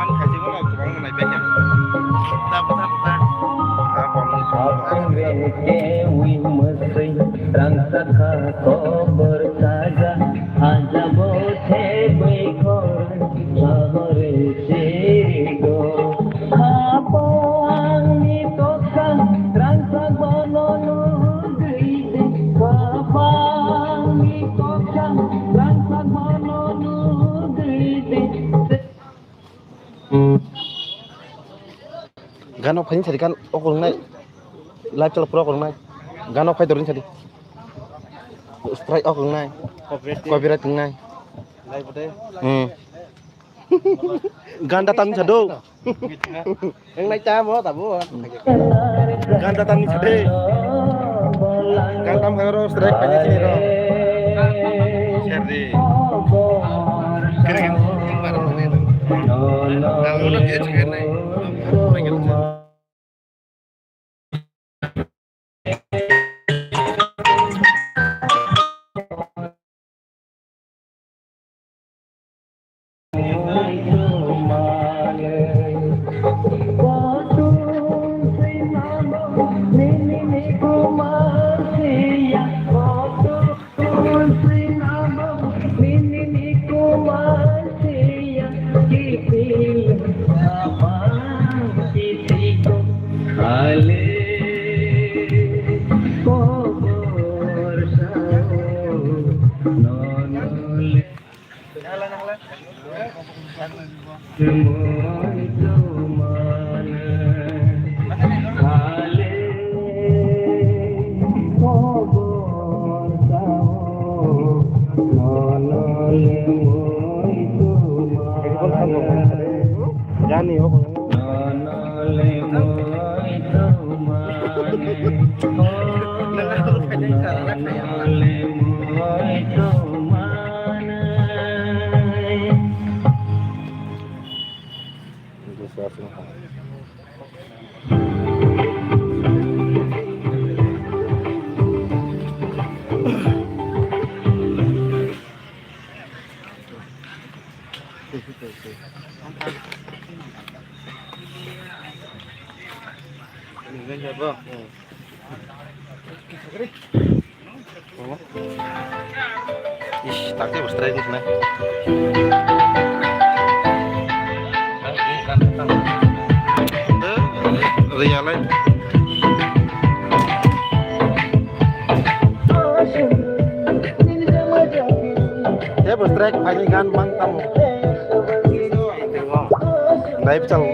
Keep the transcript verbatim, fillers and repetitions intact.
Ang khachi bono kwbang nai pekya. Ta bwtha bwtha. Kewi mwswi rangchakha kobor kaja, ajabo thebwi khorang sahori sirigo. Khapangni toksa rangchak bono nugwi de, khapangni toksa rangchak bono nugwi de. Gano phaini sadi, gan okolnai. Live chalok pro okolnai. Gano phai dorin sadi. Strike okolnai. Copyright. Copyright wngnai. Live de. Hmm. Ganda tam sado. Yang naik tam oh tabu. Ganda tam ni sade. Ganda tam karo strike phaini sini ro. Share di. Kira yang yang baru tadi itu. Nah, udah dia juga naik. Ish, takte bus try ni sana. Realai. Ya bus track pani gan bang tamo. Live chal.